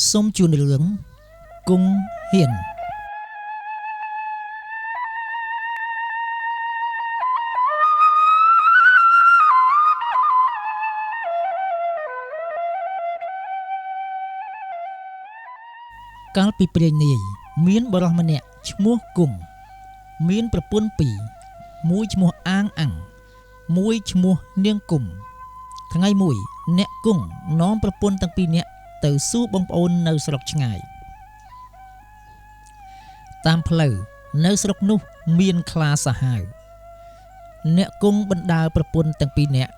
សូមជូនរឿងគង់ហ៊ានកាលពីព្រេងនាយមានបុរសម្នាក់ឈ្មោះគង់មានប្រពន្ធពីរមួយឈ្មោះអាងអាំងមួយឈ្មោះនាងគុំថ្ងៃមួយអ្នកគង់នាំប្រពន្ធទាំងពីរនាក់ទៅសួរបងប្អូននៅស្រុកឆ្ងាយតាមផ្លូវនៅស្រុកនោះមានខ្លាសាហាវអ្នកគង់បណ្ដើប្រពន្ធទាំងពីរនាក់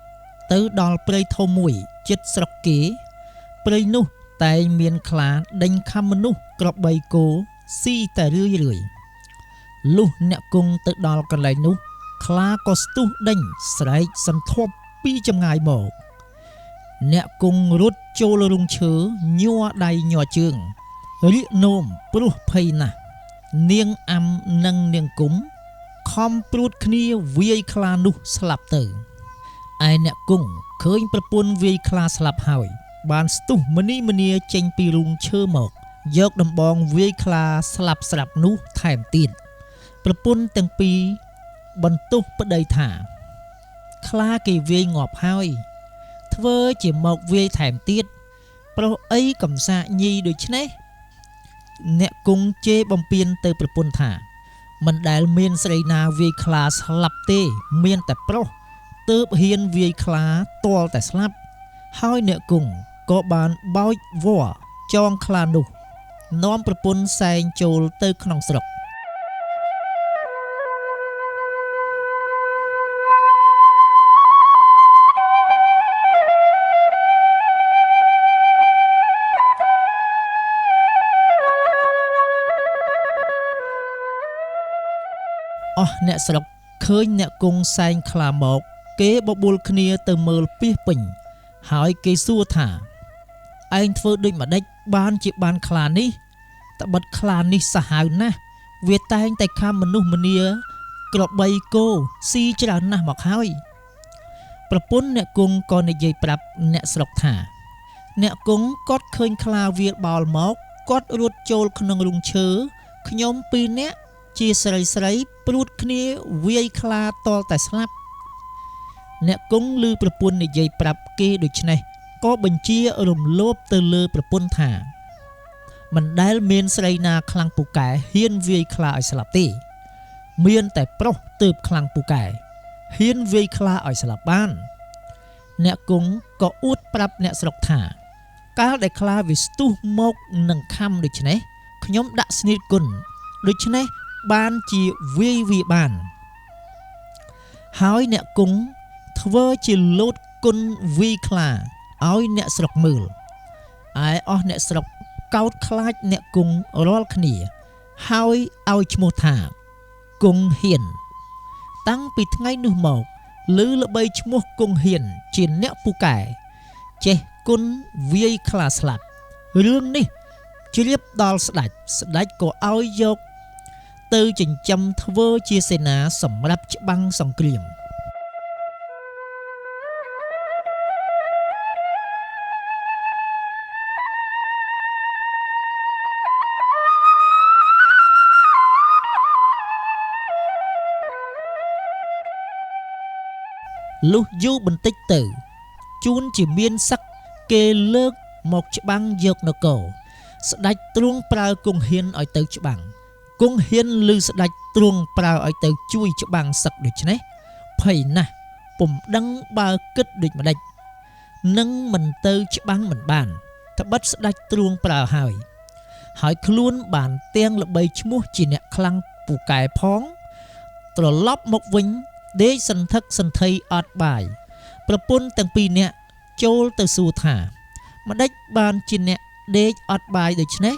ទៅដល់ព្រៃធំមួយជិតស្រុកគេព្រៃនោះតែងមានខ្លាដេញខំមនុស្សក្របីគោស៊ីតែរឿយរឿយលុះអ្នកគង់ទៅដល់កន្លែងនោះខ្លាក៏ស្ទុះដេញស្រែកសន្ធាប់ពីចម្ងាយមកអ្នកគង់រត់ចូលរូងឈើញ័រដៃញ័រជើងរាកនោមព្រោះភ័យណាស់នាងអាំនិងនាងគុំខំព្រួតគ្នាវាយខ្លានោះស្លាប់ទៅឯអ្នកគង់ឃើញប្រពន្ធវាយខ្លាស្លាប់ហើយបានស្ទុះមនីមនីចេញពីរូងឈើមកយកដំបងវាយខ្លាស្លាប់ស្រាប់នោះថែមទៀតប្រពន្ធទាំងពីរបន្ទោសប្តីថាខ្លាគេវាយងាប់ហើយធ្វើជាមកវាយថែមទៀតប្រុសអីកំសាកញីដូច្នេះអ្នកគង់ជេរបំពេញទៅប្រពន្ធថាមិនដែលមានស្រីណាវាយខ្លាស្លាប់ទេមានតែប្រុសទើបហ៊ានវាយខ្លាទាល់តែស្លាប់ហើយអ្នកគង់ក៏បានបោចវល្លិចងខ្លានោះនាំប្រពន្ធសែងចូលទៅក្នុងស្រុកអស់អ្នកស្រុកឃើញអ្នកគង់សែងខ្លាមកគេបបួលគ្នាទៅមើលពីសពេញហើយគេសួរថាឯងធ្វើដូចម្ដេចបានជាបានខ្លានេះត្បិតខ្លានេះសាហាវណាស់វាតែងតែខំមនុស្សម្នាក្របីគោស៊ីច្រើនណាស់មកហើយប្រពន្ធអ្នកគង់ក៏និយាយប្រាប់អ្នកស្រុកថាអ្នកគង់គាត់ឃើញខ្លាវាបោលមកគាត់រត់ចូលក្នុងរូងឈើខ្ញុំពីរនាក់ជាស្រីស្រីព្រួតគ្នាវាយខ្លាទាល់តែស្លាប់អ្នកគង់ឮប្រពន្ធនិយាយប្រាប់គេដូច្នេះក៏បញ្ជារំលោភទៅលើប្រពន្ធថាមិនដែលមានស្រីណាខ្លាំងពូកែហ៊ានវាយខ្លាឲ្យស្លាប់ទេមានតែប្រុសទើបខ្លាំងពូកែហ៊ានវាយខ្លាឲ្យស្លាប់បានអ្នកគង់ក៏អួតប្រាប់អ្នកស្រុកថាកាលដែលខ្លាវាស្ទុះមកនឹងខំដូច្នេះខ្ញុំដាក់ស្នៀតគុណដូច្នេះបានជាវាយវាបានហើយអ្នកគង់ធ្វើជាលោតគុណវីខ្លាឲ្យអ្នកស្រុកមើលឯអស់អ្នកស្រុកកោតខ្លាចអ្នកគង់រាល់គ្នាហើយឲ្យឈ្មោះថាគង់ហ៊ានតាំងពីថ្ងៃនោះមកឮល្បីឈ្មោះគង់ហ៊ានជាអ្នកពូកែចេះគុណវាយខ្លាស្លាប់រឿងនេះជ្រាបដល់ស្ដេចស្ដេចក៏ឲ្យយកទៅចិញ្ចឹមធ្វើជាសេនាសម្រាប់ច្បាំងសង្គ្រាមលុះយូរបន្តិចទៅជួនជាមានសឹកគេលើកមកច្បាំងយកនគរស្ដេចទ្រង់ប្រើគង់ហ៊ានឲ្យទៅច្បាំងគង់ហ៊ានឮស្ដេចទ្រង់ប្រើឲ្យទៅជួយច្បាំងសឹកដូច្នេះភ័យណាស់ពុំដឹងបើគិតដូចម្ដេចនឹងមិនទៅច្បាំងមិនបានត្បិតស្ដេចទ្រង់ប្រើហើយហើយខ្លួនបានទាំងល្បីឈ្មោះជាអ្នកខ្លាំងពូកែផងត្រឡប់មកវិញដេកសន្ធឹកសន្ធីអត់បាយប្រពន្ធទាំងពីរនាក់ចូលទៅសួរថាម្ដេចបានជាអ្នកដេកអត់បាយដូច្នេះ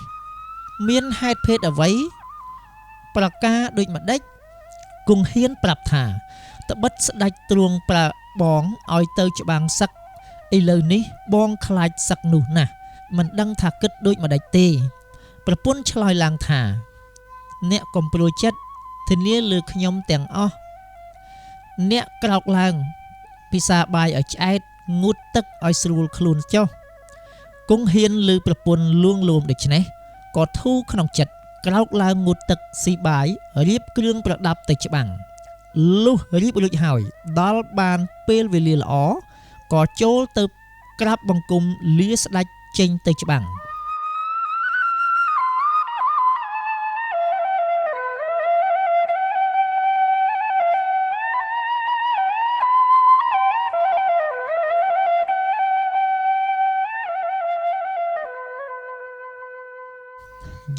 មានហេតុភេទអ្វីប្រការដូចម្ដេចគង់ហ៊ានប្រាប់ថាត្បិតស្ដេចទ្រង់ប្រើបងឲ្យទៅច្បាំងសឹកឥឡូវនេះបងខ្លាចសឹកនោះណាស់មិនដឹងថាគិតដូចម្ដេចទេប្រពន្ធឆ្លើយឡើងថាអ្នកកុំព្រួយចិត្តធានាលើខ្ញុំទាំងអស់អ្នកក្រោកឡើងពិសាបាយឲ្យឆ្អែតងូតទឹកឲ្យស្រួលខ្លួនចុះ គង់ហ៊ានឮប្រពន្ធលួងលោមដូច្នេះក៏ធូរក្នុងចិត្តក្រោកឡើងងូតទឹកស៊ីបាយរៀបគ្រឿងប្រដាប់ទៅច្បាំងលុះរៀបរួចហើយដល់បានពេលវេលាល្អក៏ចូលទៅក្រាបបង្គំលាស្ដេចចេញទៅច្បាំង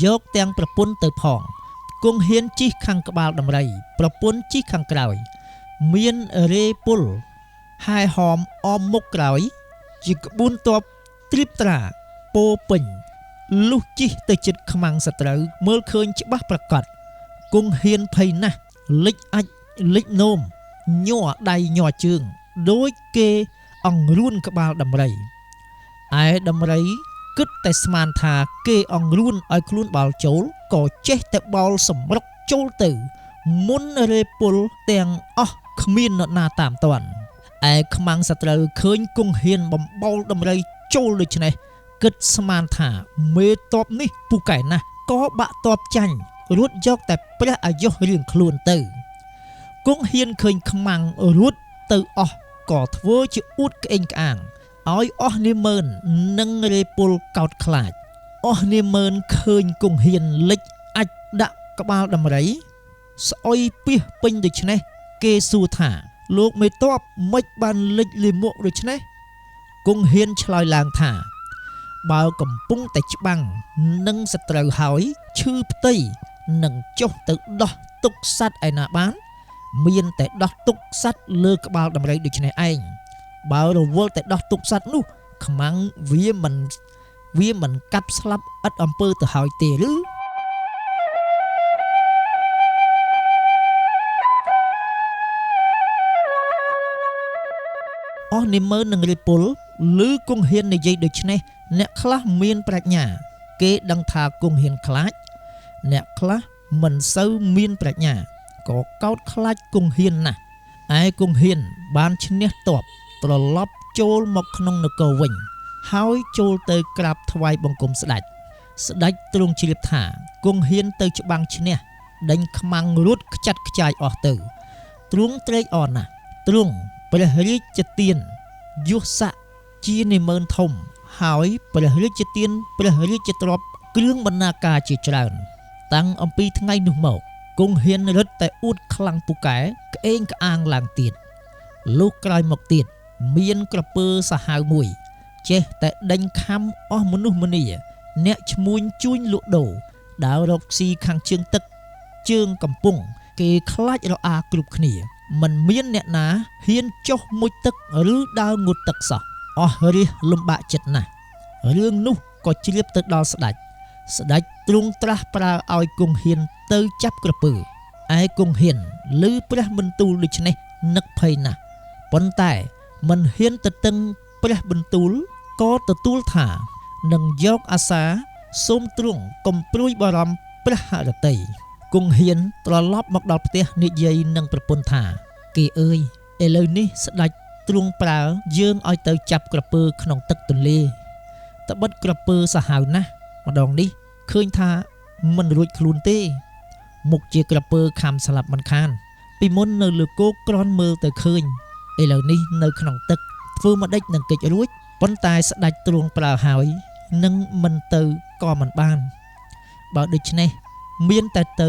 យកទាំងប្រពន្ធទៅផងគង់ហ៊ានជិះខាងក្បាលដំរីប្រពន្ធជិះខាងក្រោយមានរេពលហែហោមអមមុខក្រោយជាក្បួនទ័ពត្រៀបត្រាពោពេញលុះជិះទៅជិតខ្មាំងសត្រូវមើលឃើញច្បាស់ប្រកបគង់ហ៊ានភ័យណាស់លិចអាចលិចនោមញ័រដៃញ័រជើងដូចគេអង្រួនក្បាលដំរីឯដំរីគិតតែស្មានថាគេអង្រួនឲ្យខ្លួនបោលចូលក៏ចេះតែបោលសម្រុកចូលទៅមុនរេពលទាំងអស់គ្មាននរណាតាមទាន់ឯខ្មាំងសត្រូវឃើញគង់ហ៊ានបំបោលដំរីចូលដូច្នេះគិតស្មានថាមេតបនេះពូកែណាស់ក៏បាក់តបចាញ់រួចយកតែព្រះអាយុរៀងខ្លួនទៅគង់ហ៊ានឃើញខ្មាំងរួចទៅអស់ក៏ធ្វើជាអួតក្អេងក្អាងឲ្យអស់នាម៉ឺននិងរេពលកោតខ្លាចអស់នាម៉ឺនឃើញគង់ហ៊ានលិចអាចដាក់ក្បាលដំរីស្អុយពីសពេញដូច្នេះគេសួរថាលោកមេតបមិនបានលិចលិមួកដូច្នេះគង់ហ៊ានឆ្លើយឡើងថាបើកំពុងតែច្បាំងនឹងសត្រូវហើយឈឺផ្ទៃនឹងចុះទៅដោះទុកសត្វឯណាបានមានតែដោះទុកសត្វលើក្បាលដំរីដូច្នេះឯងបើរវល់តែដោះទុកសត្វនោះខ្មាំងវាមិនកាប់ស្លាប់ឥតអំពើទៅហើយទេឬអស់នាម៉ឺននឹងរាជពលឬគង់ហ៊ាននិយាយដូច្នេះអ្នកខ្លះមានប្រាជ្ញាគេដឹងថាគង់ហ៊ានខ្លាចអ្នកខ្លះមិនសូវមានប្រាជ្ញាក៏កោតខ្លាចគង់ហ៊ានណាស់ឯគង់ហ៊ានបានឈ្នះទ័ពត្រឡប់ចូលមកក្នុងនគរវិញហើយចូលទៅក្រាបថ្វាយបង្គំស្ដេចស្ដេចទ្រង់ជ្រាបថាគង់ហ៊ានទៅច្បាំងឈ្នះដេញខ្មាំងរួតខ្ចាត់ខ្ចាយអស់ទៅទ្រង់ត្រេកអរណាស់ទ្រង់ព្រះរាជទានយុស័កជានាម៉ឺនធំហើយព្រះរាជទានព្រះរាជទ្រព្យគ្រឿងបណ្ណាការជាច្រើនតាំងអំពីថ្ងៃនោះមកគង់ហ៊ានរឹតតែអួតខ្លាំងពូកែក្អេងក្អាងឡើងទៀតលុះក្រោយមកទៀតមានក្រពើសាហាវមួយចេះតែដេញខំអស់មនុស្សម្នាអ្នកឈ្មួញជួញលក់ដូរដើររកស៊ីខាងជើងទឹកជើងកំពង់គេខ្លាចរអាគ្រប់គ្នាមិនមានអ្នកណាហ៊ានចុះមុជទឹកឬដើរងូតទឹកសោះអស់រាសលំបាកចិត្តណាស់រឿងនោះក៏ជ្រាបទៅដល់ស្ដេចស្ដេចទ្រង់ត្រាស់ប្រើឲ្យគង់ហ៊ានទៅចាប់ក្រពើឯគង់ហ៊ានឮព្រះបន្ទូលដូច្នេះនឹកភ័យណាស់ប៉ុន្តែមិនហ៊ានទៅតឹងព្រះបន្ទូលក៏ទទួលថានឹងយកអាសាសូមទ្រង់កុំព្រួយបារម្ភព្រះហឫទ័យគង់ហ៊ានត្រឡប់មកដល់ផ្ទះនិយាយនឹងប្រពន្ធថាគេអើយឥឡូវនេះស្ដេចទ្រង់ប្រើយើងឲ្យទៅចាប់ក្រពើក្នុងទឹកទន្លេត្បិតក្រពើសាហាវណាស់ម្ដងនេះឃើញថាមិនរួចខ្លួនទេមុខជាក្រពើខំស្លាប់មិនខានពីមុននៅលើគោកក្រន់មើលទៅឃើញឥឡូវនេះនៅក្នុងទឹកធ្វើម្ដេចនឹងគេចរួចប៉ុន្តែស្ដេចទ្រង់ប្រើហើយនឹងមិនទៅក៏មិនបានបើដូច្នេះមានតែទៅ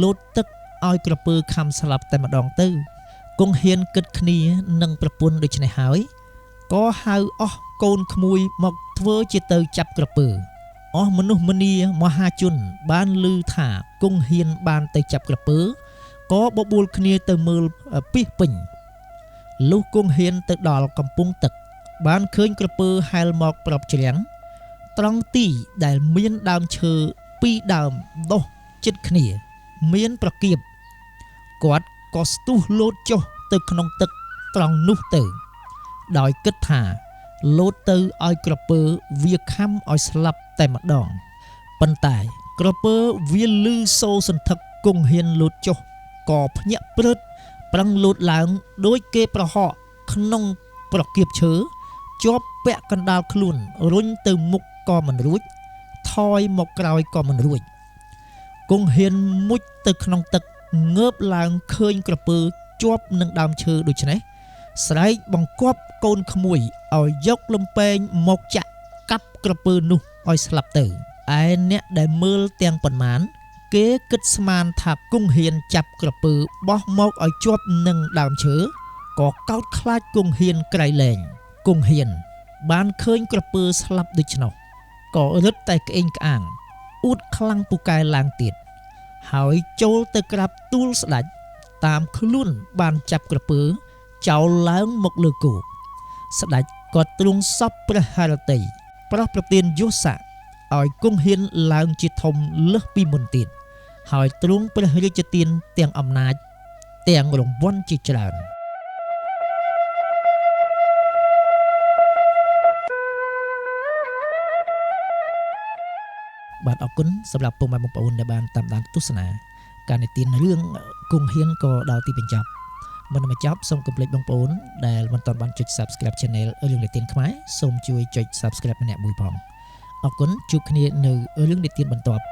លោតទឹកឲ្យក្រពើខំស្លាប់តែម្ដងទៅគង់ហ៊ានគិតគ្នានឹងប្រពន្ធដូច្នេះហើយក៏ហៅអស់កូនក្មួយមកធ្វើជាទៅចាប់ក្រពើអស់មនុស្សម្នាមហាជនបានឮថាគង់ហ៊ានបានទៅចាប់ក្រពើក៏បបួលគ្នាទៅមើលពីសពេញលុះគង់ហ៊ានទៅដល់កំពង់ទឹកបានឃើញក្រពើហែលមកប្របច្រាំងត្រង់ទីដែលមានដើមឈើពីរដើមដុះជិតគ្នាមានប្រគៀបគាត់ក៏ស្ទុះលោតចុះទៅក្នុងទឹកត្រង់នោះទៅដោយគិតថាលោតទៅឲ្យក្រពើវាខំឲ្យស្លាប់តែម្ដងប៉ុន្តែក្រពើវាលឺសូរសន្ធឹកគង់ហ៊ានលោតចុះក៏ភ្ញាក់ព្រឹតប្រឹងលោតឡើងដូចគេប្រហកក្នុងប្រគៀបឈើ ជាប់ពាក់កណ្ដាលខ្លួនរុញទៅមុខក៏មិនរួចថយមកក្រោយក៏មិនរួចគង្ហៀនមុជទៅក្នុងទឹកងើបឡើងឃើញក្រពើជាប់នឹងដើមឈើដូច្នេះស្រែកបង្គាប់កូនក្មួយឲ្យយកលំពែងមកចាក់កាប់ក្រពើនោះឲ្យស្លាប់ទៅឯអ្នកដែលមើលទាំងប៉ុន្មានគេគិតស្មានថាគង្ហៀនចាប់ក្រពើបោះមកឲ្យជាប់នឹងដើមឈើក៏កោតខ្លាចគង្ហៀនក្រៃលែងគង្ហៀនបានឃើញក្រពើស្លាប់ដូច្នោះក៏រឹតតែក្អេងក្អាងអួតខ្លាំងពូកែឡើងទៀតហើយចូលទៅក្រាបទូលស្ដេចតាមខ្លួនបានចាប់ក្រពើចោលឡើងមកលើគោកស្ដេចក៏ទ្រង់សពព្រះហឫទ័យប្រោះប្រទានយស័កឲ្យគង្ហៀនឡើងជាធំលើសពីមុនទៀតហើយទ្រង់ព្រះរាជទានទាំងអំណាចទាំងរង្វាន់ជាច្រើនបាទអរគុណសម្រាប់ពុកម៉ែបងប្អូនដែលបានតាមដានទស្សនាការនិទានរឿងគង្ហៀនក៏ដល់ទីបញ្ចប់មុននឹងបញ្ចប់សូមកុំភ្លេចបងប្អូនដែលមិនទាន់បានចុច Subscribe Channel រឿងនិទានខ្មែរសូមជួយចុច Subscribe ម្នាក់មួយផងអរគុណជួបគ្នានៅរឿងនិទានបន្ទាប់